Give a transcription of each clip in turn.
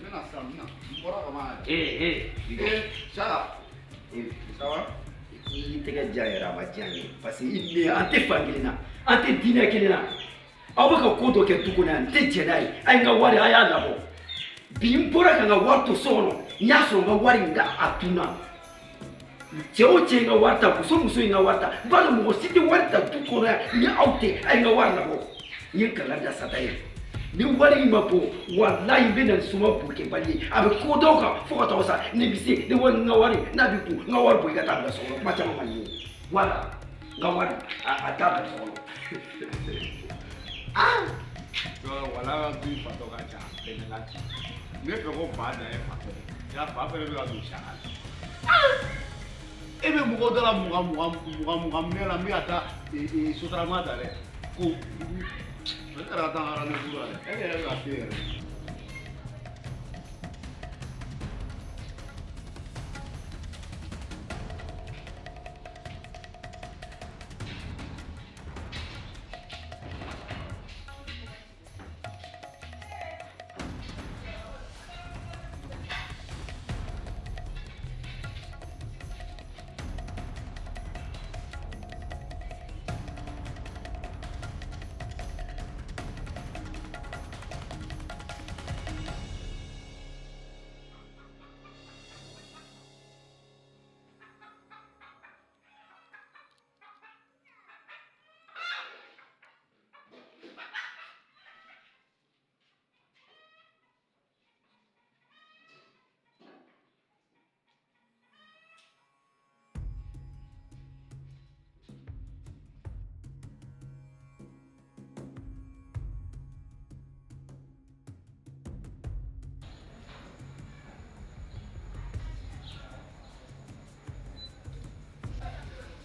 Bɛna sisan, n bɛna. N bɔra ka ban yɛrɛ. Ee ee. Ee, Saka. Ee. Ça va? I tɛgɛ diya yɛrɛ, a ma diya n ye, parce que i ni an tɛ fan kelen na, an tɛ diinɛ kelen na. Aw bɛ ka ko dɔ kɛ du kɔnɔ yan, n tɛ jɛn n'a ye. A ye n ka wari, a y'a labɔ. Bi n bɔra ka n ka wari to so kɔnɔ, n y'a sɔrɔ n ka wari in ka a tunna. Cɛ o cɛ ye n ka wari ta, muso muso ye n ka wari ta, n b'a dɔn mɔgɔ si tɛ wari ta du kɔnɔ yan ni aw tɛ. A ye n ka wari labɔ. N ye kangari da Sata ye, ni wari in ma bɔ, walayi n bɛ na ni suma bolokɛbali ye. A bɛ ko dɔw kan fo ka taa sa. Ne bɛ se ne wari, n ka wari n'a b'i kun, n ka wari bɔ i ka taa bila so kɔnɔ. Kuma caman man di n ye. Wala n ka wari a t'a bila so kɔnɔ. Ah! Wala bi fatɔ ka ca bɛɛ ne la ci. Ne fɛ ko ba dan ye fatɔ ye. Ya fa fɛnɛ bɛ ka don saka la. E bɛ mɔgɔw da la 20 20 20 20 minɛ la, n bɛ ka taa sotarama ta dɛ. Ko ne taara ka taa rendez-vous la dɛ. E yɛrɛ bɛ ka se yɛrɛ.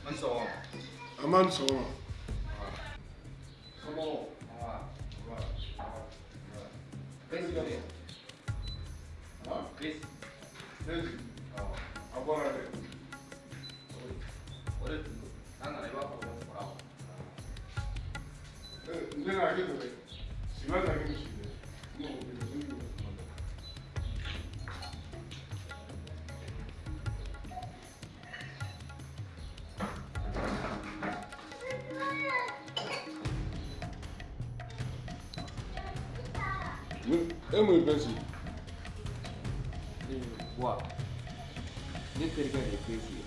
An sɔgɔma. A ma ni sɔgɔma. Somɔgɔw. Chris bɛ yen. Chris. Chris. A bɔra dɛ. O de tun don. N'a nana, i b'a fɔ ko ne fɔra. N tɛna hakɛ to dɛ. Sima ta kɛ misi dɛ. N mago bɛ dɛ. N bɛ kuma dɛ. E mun ye bɛɛ sigi? Wa ne terikɛ de ye Bezi ye.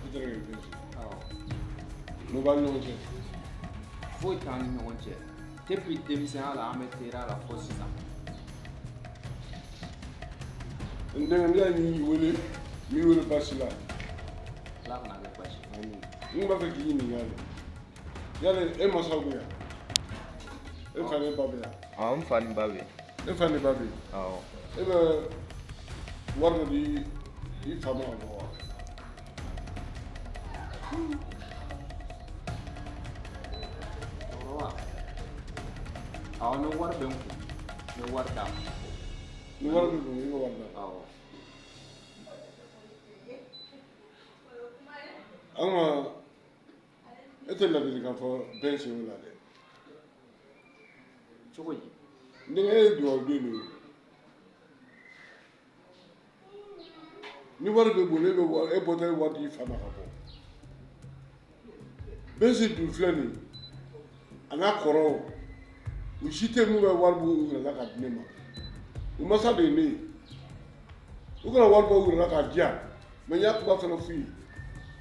E terikɛ de ye Bezi ye? Awɔ. Mun b'an ni ɲɔgɔn cɛ? Foyi t'an ni ɲɔgɔn cɛ. Depuis denmisɛnya la, an bɛ teriya la fo sisan. N denkɛ, ne y'a y'i wele, n m'i wele baasi la. Ala kana kɛ baasi ye. N tun b'a fɛ k'i ɲininka de. Yali e masaw bɛ yan? E fa ni ba bɛ yan? Awɔ, n fa ni ba bɛ yen. E fa ni ba bɛ yen? Awɔ. E bɛ wari dɔ di i fa ma ka bɔ wa? Cɛkɔrɔba. Awɔ, ni wari bɛ n kun, n bɛ wari d'a ma. Ni wari b'i kun, i bɛ wari d'a ma? Awɔ. An ka e tɛ ladilikan fɔ bɛɛ sen la dɛ. Cogo di? N denkɛ, e ye dugawuden de ye. Ni wari b'e bolo, e bɛ wari, e bɔtɔ ye wari di i fa ma ka bɔ. Bɛnsi dun filɛ nin ye, a n'a kɔrɔw, u si tɛ mun bɛ wari b'u yɛrɛ la ka di ne ma. U masa de ye ne ye. U kana wari bɔ u yɛrɛ la k'a di yan, mɛ n y'a kuma fana f'u ye.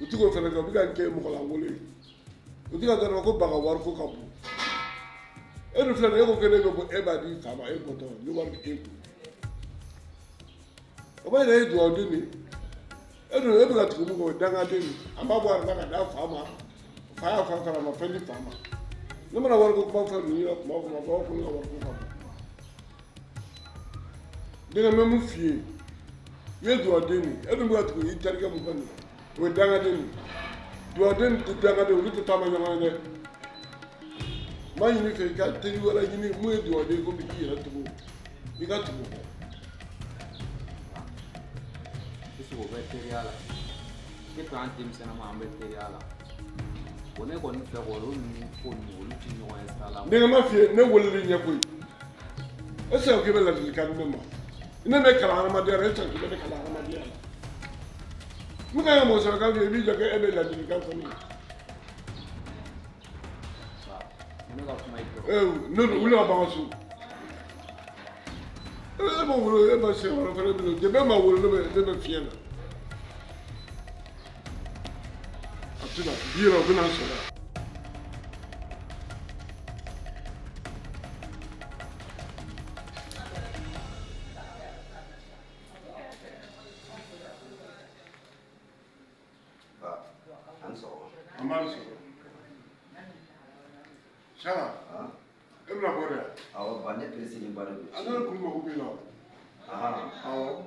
U ti k'o fana kɛ, u bɛ ka n kɛ mɔgɔlankolon ye. U ti ka dɔn ko ba ka wari ko ka bon. E dun filɛ nin ye, e ko ko ne bɛ bɔ, e b'a di fa ma, e bɔtɔ ni wari bɛ e kun. O b'a yira e ye dugawuden de ye. E dun, e bɛ ka tugu mun kɔ, o ye dangaden de ye. A b'a bɔ a yɛrɛ la ka d'a fa ma. Fa y'a fa sara, a ma fɛn di fa ma. Ne mana wariko kuma fɔ ninnu ɲɛna kuma o kuma, u b'a fɔ ko ne ka wariko ka bon. Denkɛ, n bɛ mun f'i ye, i ye dugawuden de ye. E dun bɛ ka tugu i terikɛ mun kɔ nin ye, o ye dangaden de ye. Dugawuden ni dangaden, olu tɛ taama ɲɔgɔn ye dɛ. N b'a ɲini i fɛ, i ka teri wɛrɛ ɲini mun ye dugawuden ye komi i yɛrɛ tugu, i ka tugu o kɔ. Est-ce que o bɛ teriya la? Depuis an denmisɛnninma, an bɛ teriya la. Bon, ne kɔni fɛ kɔni, olu ni ko ninnu, olu tɛ ɲɔgɔn ye sira la. Denkɛ, n b'a f'i ye, ne weleli ɲɛ koyi. E tɛ se ka k'i bɛ ladilikan di ne ma. Ne bɛ kalan hadamadenya la, e san kelen bɛ kalan hadamadenya la. Mun ka mɔgɔ sɛbɛkan f'i ye, i b'i jɔ kɛ e bɛ ladilikan fɔ ne ye. Ne ka kuma i fɛ. Ee, ne wuli ka ban ka so. E ma wolo, e ma se wɛrɛ fɛnɛ bolo. Depi e ma wolo, ne bɛ fiɲɛ na. A tɛna bi yɛrɛ, o bɛna n sɔrɔ yan. Ba, an sɔgɔma. An b'a sɔrɔ. Sara, e bɛna bɔ de yan? Awɔ ba, ne pereselen ba de don. A ne kun mako b'i la. Ahan. Awɔ.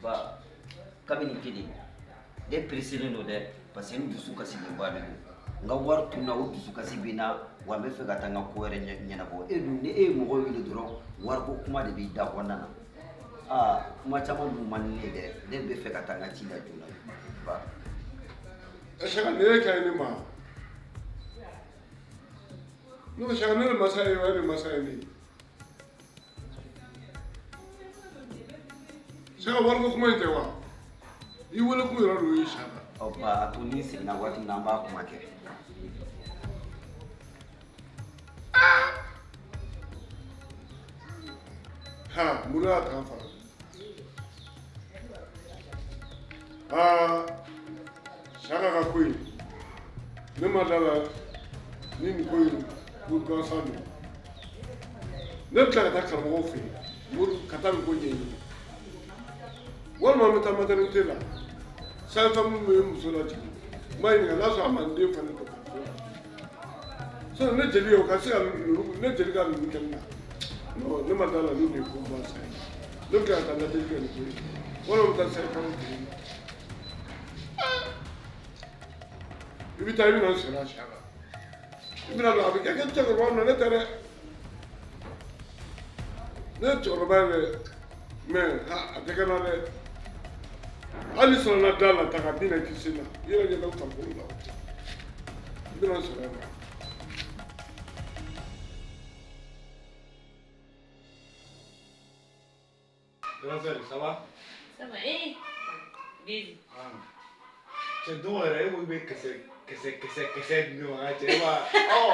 Ba, kabini kelen ne pereselen don dɛ, parce que n dusu kasilenba de don. N ka wari tunna, o dusukasi bɛ n na, wa n bɛ fɛ ka taa n ka ko wɛrɛ ɲɛnabɔ. E dun, ni e ye mɔgɔ wele dɔrɔn, wariko kuma de b'i da kɔnɔna na. Aa, kuma caman dun man di ne ye dɛ. Ne bɛ fɛ ka taa n ka ci la joona ba. Ɛ Saka, nin e ka ɲi ne ma. Ne ko Saka, ne de masa ye wa, e de masa ye ne ye? Saka, wariko kuma in tɛ wa? I wele kun yɛrɛ de y'o ye Saka. Ɔ ba, a to ni n seginna waati min na, an b'a kuma kɛ. Ha, mun y'a ta fara? Aa, Saka ka ko in, ne ma da la ni nin ko in ko gansan don. Ne bɛ tila ka taa karamɔgɔw fɛ yen, mori ka taa nin ko ɲɛɲini. Walima n bɛ taa maternité la, sage-femme min bɛ muso lajigin, n b'a ɲininka n'a sɔrɔ a ma n den fana dɔgɔtɔrɔso la. Sinon ne jeli ye o ka se ka ninnu, ne jeli ka ninnu kɛ ne la. Non, ne ma da la ni nin ye ko gansan ye. Ne bɛ tila ka taa lajɛli kɛ nin ko in. Walima n bɛ taa sage-femme fɛ yen. I bɛ taa, i bɛ na n sɔrɔ a Saka. I bɛna don, a bɛ kɛ cɛkɔrɔba nɔ, ne tɛ dɛ. Ne ye cɛkɔrɔba ye dɛ, mais ha, a tɛ kɛ n na dɛ. Hali ni sɔrɔ na da la ta ka bin na i tɛ se n na. I yɛrɛ ɲɛ bɛ n farikolo la. I bɛna n sɔrɔ yan. Grand sœur, ça va? Ça va, eh? Busy. Ah. Cɛ don yɛrɛ, e ko i bɛ kisɛ kisɛ kisɛ kisɛ di ne ma, cɛ e b'a ɔ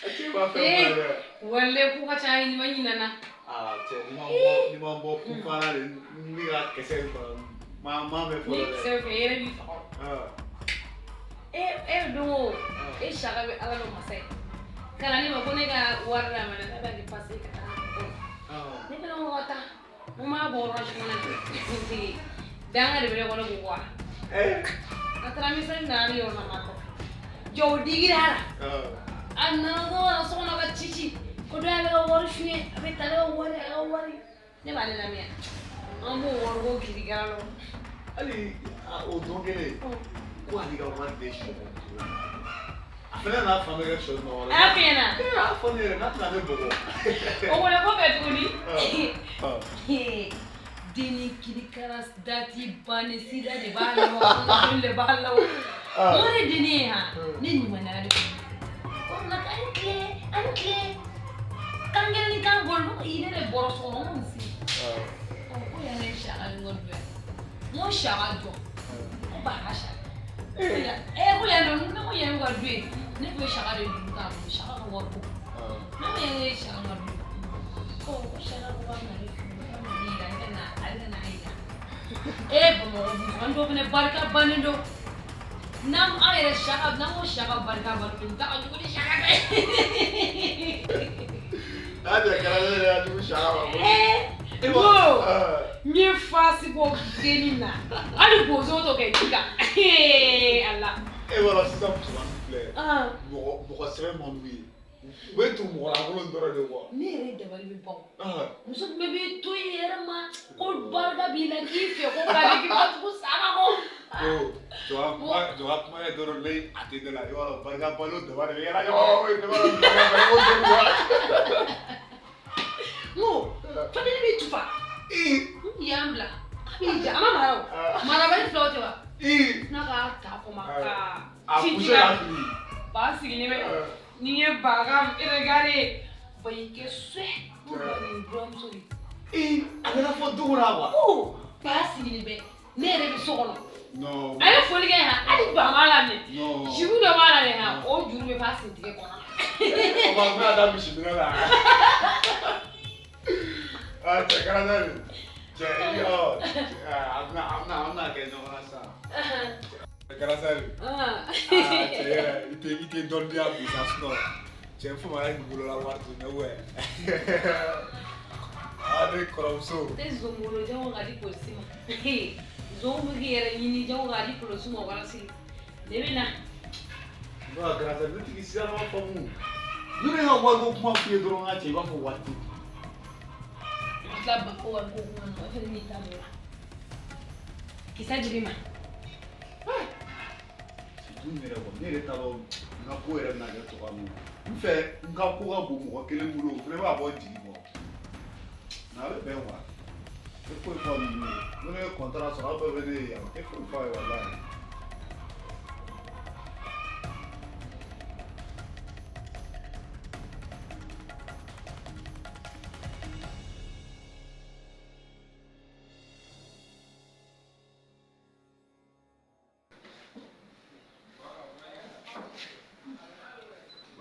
cɛ e b'a fɛn fɔ dɛ. Wale ko ka ca, ni ma ɲinɛ na. Aa cɛ, ni ma bɔ kunfana de, n bɛ ka kisɛ in faga, ma mɛn Ni fɔlɔ dɛ. kisɛ fɛ, i yɛrɛ b'i faga. Ah. E don o, e saka bɛ Ala dɔn masa ye. Ka na ne ma ko ne ka wari d'a ma dɛ, ne b'a di passer ka taa. Ah. Ne fana ko ka taa. N m'a bɔ orange money na. Danga de bɛ ne kɔnɔ k'o bɔ a. Eh. A taara misali nana ne yɔrɔ la ma kɔfɛ. Jɔ o digira a la. Ah. A nana dɔrɔn na so kɔnɔ ka cici. Ko dɔ y'ale ka wari suɲɛ, a bɛ taa ne ka wari, a ka wari. Ne b'ale lamɛn. An b'o wariko kirikara lɔ. Hali o don kelen ko ale ka wari de sɔrɔ. A fana n'a fan bɛɛ kɛ sɔ nɔgɔ A y'a f'i ɲɛna? Ee, a fɔ ne yɛrɛ n'a tɛna ne bugɔ. O kɔni kɔfɛ tuguni. Ah. Denni kirikara dati bannen, sida de b'a la wa, kɔnɔboli de b'a la wa. Ah. Mun de denni ye han? Ne ɲumanna de. O na ka an tile, an tile. Kan kelen ni kan gɔlɔ, ne de bɔra so kɔnɔ, n ko nin se. Ah. Ɔ ko yan ne saka ni n ko dun. N ko saka jɔ. Ko ba ka saka. Eh, ko yan nɔ, ne ko yan ka du ye. Ne ko saka de dun k'a bolo, saka ka wari ko. Ah. Ne ko yan ye saka ka du ye. Ko saka ko k'a bɛna ne furu, k'a bɛna ne yira, ne ka na, ale ka na a yira. Eh, Bamakɔ musomanin dɔw fana barika bannen don. N'an an yɛrɛ saka, n'an ko saka barika bannen don, n ta ka jugu ni saka ta ye. N'a tɛ kɛra ne yɛrɛ ya jugu saka ma. Eh, E n ma- ko Ah. n ye fasi bɔ denni na. Hali bozo t'o kɛ ji kan. Eh, Ala. E b'a dɔn sisan musomanin filɛ. Ah. Mɔgɔ sɛbɛn man d'u ye. U bɛ tugu mɔgɔ lankolon dɔrɔn de kɔ. Ne yɛrɛ dabali bɛ ban. Ah. Muso jumɛn b'i to i yɛrɛ ma ko barika b'i la k'i fɛ ko k'a k'i ka tugu saba kɔ. Ko jɔ ka kuma ye dɔrɔn ne a tɛ ne la, i b'a dɔn barika balo daba de bɛ yɛlɛ ɲɔgɔn, ne b'a dɔn barika balo dɔrɔn wa. N ko fadeli b'i tufa. Ii. N y'an bila. A b'i ja, a ma mara o. Marabali filaw tɛ wa? Ii. N'a k'a ta kɔ ma ka A ci poussé ci la. la fili. Ba sigilen bɛ. Ni ye ba ka regard ye. Ba y'i kɛ suɛ n'o ba nin buramuso de. Ee, a nana fɔ du kɔnɔ quoi. Ko ba sigilen bɛ ne yɛrɛ bɛ so kɔnɔ. Non. A ye foli kɛ han, hali ba m'a laminɛ. Non. Juru dɔ b'a la dɛ han, o juru bɛ f'a sentigɛ kɔnɔ. O b'a bɛna taa misi minɛ la. Ah, cɛ kɛra sa de. Cɛ, i ɔ, a bɛna kɛ ɲɔgɔn na sisan. Cɛ kɛra sa de. Ah, cɛ yɛrɛ, i tɛ dɔɔnin di yan bi sa, sinon cɛ famana k'i bolola wari dun ne wɛ. Ah, ne kɔrɔmuso. Ne zon jango ka di polisi ma. Zon bɛ k'i yɛrɛ ɲini jango ka di polisi ma walasa ne bɛ na. Non, grâce à ne tigi sisan ma faamu. Ne bɛ n ka wariko kuma f'i ye dɔrɔn n ka cɛ, i b'a fɔ wari tɛ. I bɛ tila ba ko wariko kuma na, o fɛnɛ n'i ta bɔ la. Kisɛ dir'i ma. Surtout ne yɛrɛ kɔni, ne yɛrɛ t'a dɔn n ka ko yɛrɛ bɛna kɛ cogoya min na. N fɛ n ka ko ka bon mɔgɔ kelen bolo, o fana b'a bɔ jigi kɔrɔ. Mais a bɛ bɛn quoi. E foyi fɔ ninnu ye. Ni ne ye contrat sɔrɔ, aw bɛɛ bɛ ne ye yan. E foyi fɔ a ye walahi.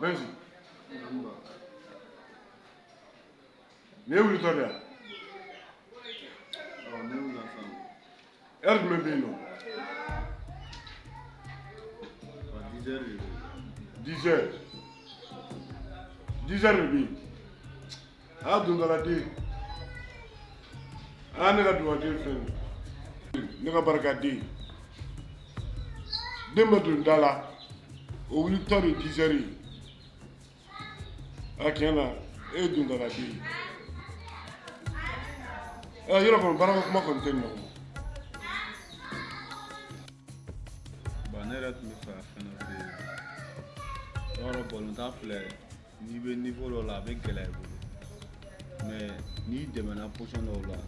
Benzi. Nin ye wulitɔ de yan? Ɔ, ne wulila sisan. Heure jumɛn bɛ yen nɔ? Ɔ, 10 heures de don. 10 heures. 10 heures de bɛ yen. A dondala den. A ne ka dugaden filɛ nin ye. Ne ka barikaden. Den bɛ don da la. O wulitɔ de 10 heures ye. A tiɲɛ na e ye dondala den ye. Ɛ yɔrɔ kɔni baarako kuma kɔni tɛ nin na. Ba, ne yɛrɛ tun bɛ fɛ ka fɛn dɔ f'e ye. I b'a dɔn balontan filɛ, n'i bɛ niveau dɔ la, a bɛ gɛlɛya i bolo, mais n'i dɛmɛna position dɔw la,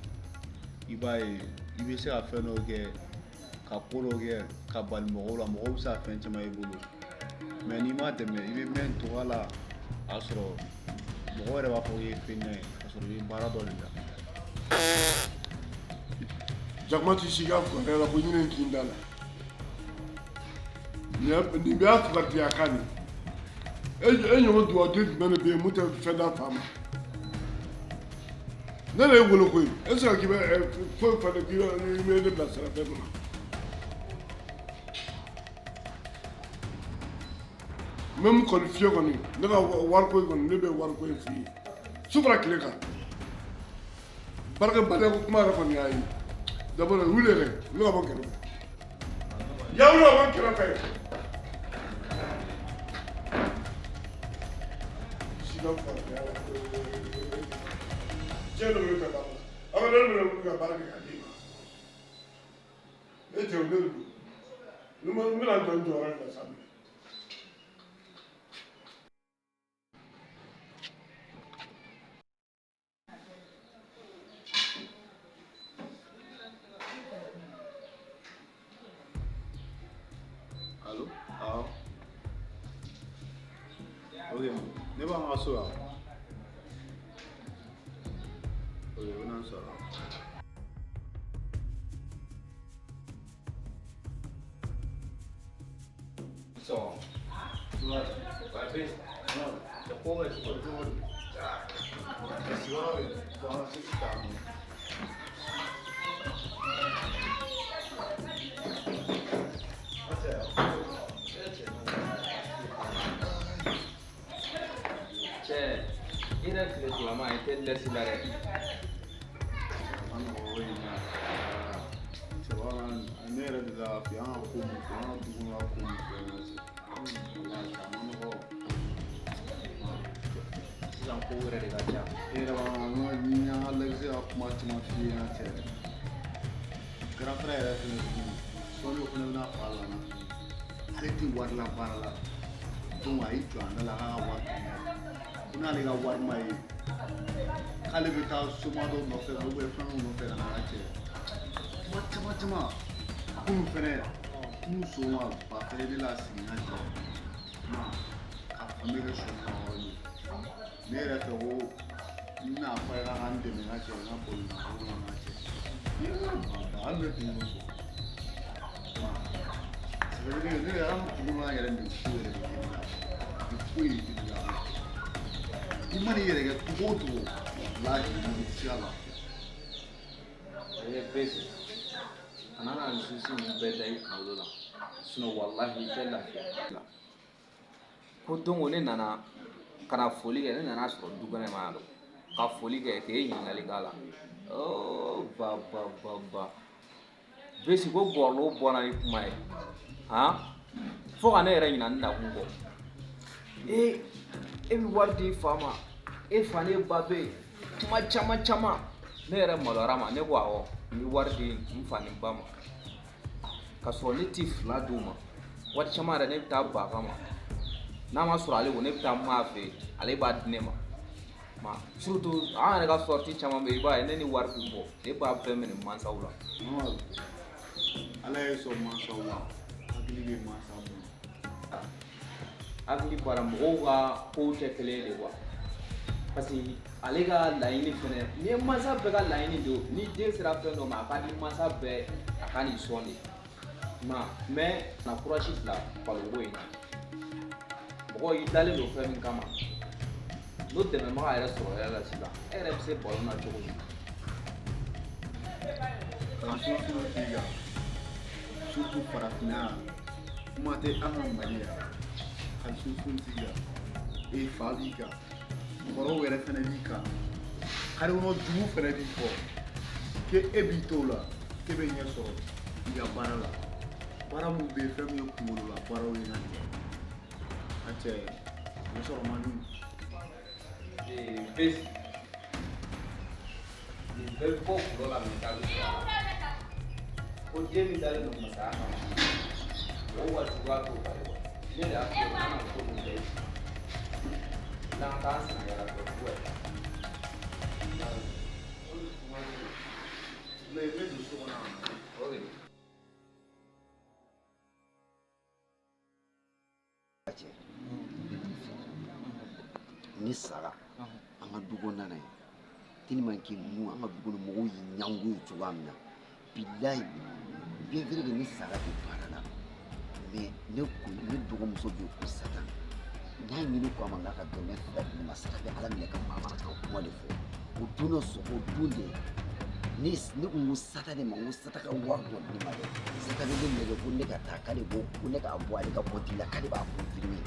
i b'a ye i bɛ se ka fɛn dɔw kɛ, ka ko dɔw kɛ ka bali mɔgɔw la, mɔgɔw bɛ se ka fɛn caman y'i bolo. Mais n'i ma dɛmɛ, i bɛ mɛn nin cogoya la, a sɔrɔ mɔgɔw yɛrɛ b'a fɔ k'i ye fɛn ye, ka sɔrɔ i bɛ baara dɔ de la. Jakuma t'i sigi ka fugariya la ko ɲinɛ k'i da la. Nin bɛɛ y'a fugaridiya kan de ye. E ɲɔgɔn dugaden jumɛn de bɛ yen mun tɛ fɛn d'a fa ma? Ne de ye wolo koyi. E tɛ se ka k'i bɛ foyi fɔ ne k'i bɛ i bɛ ne bila sira fɛn dɔ la. N bɛ mun kɔni f'i ye kɔni, ne ka wariko in kɔni, ne bɛ wariko in f'i ye. Su fara tile kan. Baarakɛbaliya ko kuma yɛrɛ kɔni y'a ye. D'abord wuli yɛrɛ, wuli ka bɔ n kɛrɛfɛ. Ya wuli ka bɔ n kɛrɛfɛ. Sika fariya la. Diɲɛ dɔ bɛ fɛ baara la. Aw bɛ ne bɛ wuli ka baara kɛ k'a d'i ma. E cɛ o ne de don. N bɛna n jɔ n jɔyɔrɔ de la sa. Allo? Awɔ. Ok, ne b'an ka so yan. Ok, o na n sɔrɔ. Sɔn. Babe, cɛ ko bɛ cogo di? Sigiyɔrɔ bɛ yen, bon, sisan. Cɛ, i yɛrɛ tile filama i tɛ lɛsi la dɛ. A ma nɔgɔn o in na. Cɛba, ne yɛrɛ de la f'i an ka ko mun fɛ, an ka du kɔnɔ ko mun filɛ nin ye. Walahi, a ma nɔgɔn. Sisan kow yɛrɛ de ka ca. E yɛrɛ b'a dɔn n y'an ka lɛkisi ka kuma caman f'i ye cɛ. Grand frère yɛrɛ fɛnɛ tuguni, sɔɔni o fɛnɛ bɛna fa la. Ale tɛ wari la baara la. Donc a y'i jɔ an da la k'a ka wari tun ko n'ale ka wari ma ye, k'ale bɛ taa soma dɔw nɔfɛ ka ou bien fɛn dɔw nɔfɛ ka na n ka cɛ. Kuma caman caman. Kunun fɛnɛ, kunun sɔgɔma ba fɛnɛ ne la sigi n ka cɛ. Kuma k'a fɔ ne kɛ sɔ faga yɔrɔ min. Ne yɛrɛ fɛ ko n bɛna fɔ a ye k'a ka n dɛmɛ n ka cɛ n ka boli na ko n ka cɛ. Hali ne tun y'o fɔ. Ça veut dire que ne yɛrɛ an ka dugu kɔnɔ yɛrɛ nin ko yɛrɛ de bɛ na. Nin ko in de bɛ na. I mana i yɛrɛ kɛ cogo o cogo, walahi i bɛ se a la. E bese kana na nin souci ninnu bɛɛ da i kunkolo la, sinon walahi i tɛ lafiya. Ko don o ne nana ka na foli kɛ, ne nana sɔrɔ du kɛnɛ ma yan nɔ ka foli kɛ k'e ɲininkali k'a la. Oh, ba ba ba ba, bese ko bɔrɔlo bɔra ni kuma ye han, fo ka ne yɛrɛ ɲina n nakun kɔ. E e bɛ wari di i fa ma, e fa ne ba bɛ yen, kuma caman caman. Ne yɛrɛ maloyara ma, ne ko awɔ, n bɛ wari di n fa ni ba ma, ka sɔrɔ ne ti fila d'u ma. Waati caman yɛrɛ ne bɛ taa ba kama, n'a ma sɔrɔ ale ko ne bɛ taa maa fɛ yen, ale b'a di ne ma. Ma surtout an yɛrɛ ka sortie caman bɛ yen, i b'a ye ne ni wari bɛ bɔ, ne b'a bɛɛ minɛ mansaw la. Mamadu, Ala ye sɔn mansaw la, hakili bɛ mansa mun na. Hakili bɔra mɔgɔw ka kow tɛ kelen ye de quoi, parce que ale ka laɲini fɛnɛ, n'i ye mansa bɛɛ ka laɲini don, ni den sera fɛn dɔ ma, a ka di mansa bɛɛ a ka n'i sɔn de ma. Mais na courage bila baloko in na, mɔgɔ i dalen don fɛn min kama, n'o dɛmɛbaga yɛrɛ sɔrɔ yɛrɛ la sisan, e yɛrɛ bɛ se balo na cogo min. Ka sunsun t'i kan, surtout farafinna yan, kuma tɛ an ka Mali yan, ka sunsun t'i kan, e fa b'i kan, kɔrɔw yɛrɛ fɛnɛ b'i kan, kare kɔnɔ jugu fɛnɛ b'i kɔ, k'e e b'i t'o la, k'e bɛ ɲɛ sɔrɔ i ka baara la. Baara mun bɛ yen, fɛn min ye kunkolo la baaraw ye, n ka cɛ, n ka cɛ, o sɔrɔ man di. Bese nin bɛɛ bɛ bɔ kulo la min ta bɛ sɔrɔ a la, ko den min dalen don masaya kama, mɔgɔw ka juguya t'o bali wa. Ne de y'a f'i ye ko kana ko ninnu bɛɛ n'an t'an sɛnɛkɛla dɔn jugu yɛrɛ. Mais i bɛ don so kɔnɔ. Ok. Cɛ, ni sara an ka du kɔnɔna na yen, tellement que ninnu an ka du kɔnɔ mɔgɔw ye ɲango ye cogoya min na, bilayi, bien vrai que ni sara tɛ baara la, mais ne ko ne dɔgɔmuso bɛ yen ko Satan, n'a ɲini ko a ma k'a ka dɔrɔmɛ 2 di ne ma, Satan bɛ Ala minɛ ka manamanakan kuma de fɔ. O don na sɔn o don de ne ne ko n ko Satan de ma, n ko Satan ka wari dɔ di ne ma dɛ. Satan bɛ ne nɛgɛ ko ne ka taa k'ale bɔ, ko ne k'a bɔ ale ka compte la, k'ale b'a confirmer.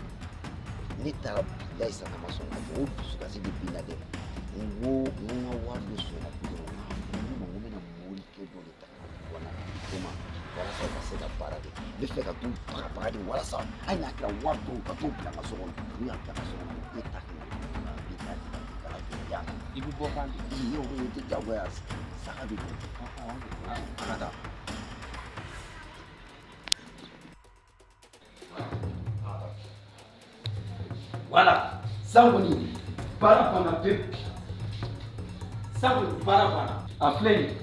Ne taara, bilayi, Satan ma sɔn ka jɔ. O dusukasi de bɛ n na dɛ. N ko n ko n ka wari dɔ sɔrɔ ko dɔrɔn, n ko ma n ko n bɛna morikɛ dɔ de ta ka na du kɔnɔna na o ma, walasa u ka se ka baara kɛ. N bɛ fɛ ka t'u bagabaga de, walasa hali n'a kɛra wari dɔw ka t'u bila n ka so kɔnɔ. N'u y'a bila n ka so kɔnɔ, e ta ka na i ta di ka na jɔ yan. I bɛ bɔ kan di. I y'o o tɛ diyagoya, saga bɛ bɔ a ka taa. Voilà, san kɔni baara banna pewu, san kɔni baara banna. A filɛ nin ye,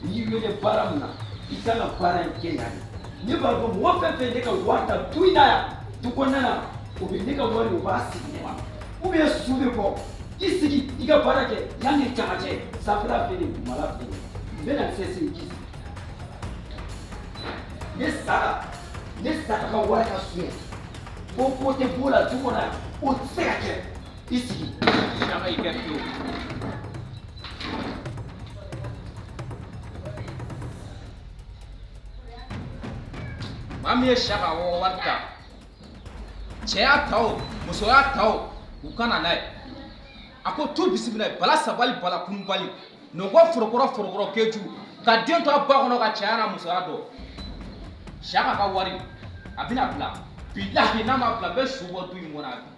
n y'i wele baara min na, i kan ka baara in kɛ yan de. Ne b'a dɔn mɔgɔ fɛn fɛn ne ka wari ta du in na yan, du kɔnɔna na, o bɛ ne ka wari, o b'a segin ne ma, ou bien su bɛ bɔ. I sigi i ka baara kɛ yan ni camancɛ, sanfɛla filɛ nin ye, dugumala filɛ nin ye. N bɛ na sɛsɛ k'i sigi. Ne sara, ne sara ka wari ka suɲɛ, ko ko tɛ b'o la du kɔnɔ yan, o tɛ se ka kɛ. I sigi. Saka i kɛ fiyewu. Maa min ye Saka wari ta, cɛya ta o, musoya ta o, u ka na n'a ye. A ko tu bisimila ye, bala sabali, bala kunbali, nɔgɔ forokɔrɔ forokɔrɔ keju, ka den to a ba kɔnɔ ka cɛya n'a musoya dɔn. Saka ka wari a bɛna bila, bilahi n'a ma bila, n bɛ su bɔ du in kɔnɔ a bi.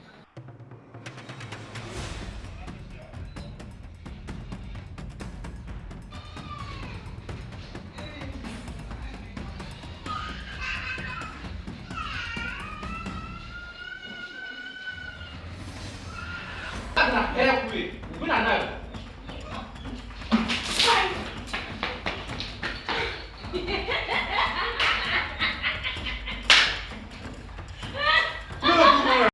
Ala bɛna hɛrɛ k'u ye, u bɛna n'a ye.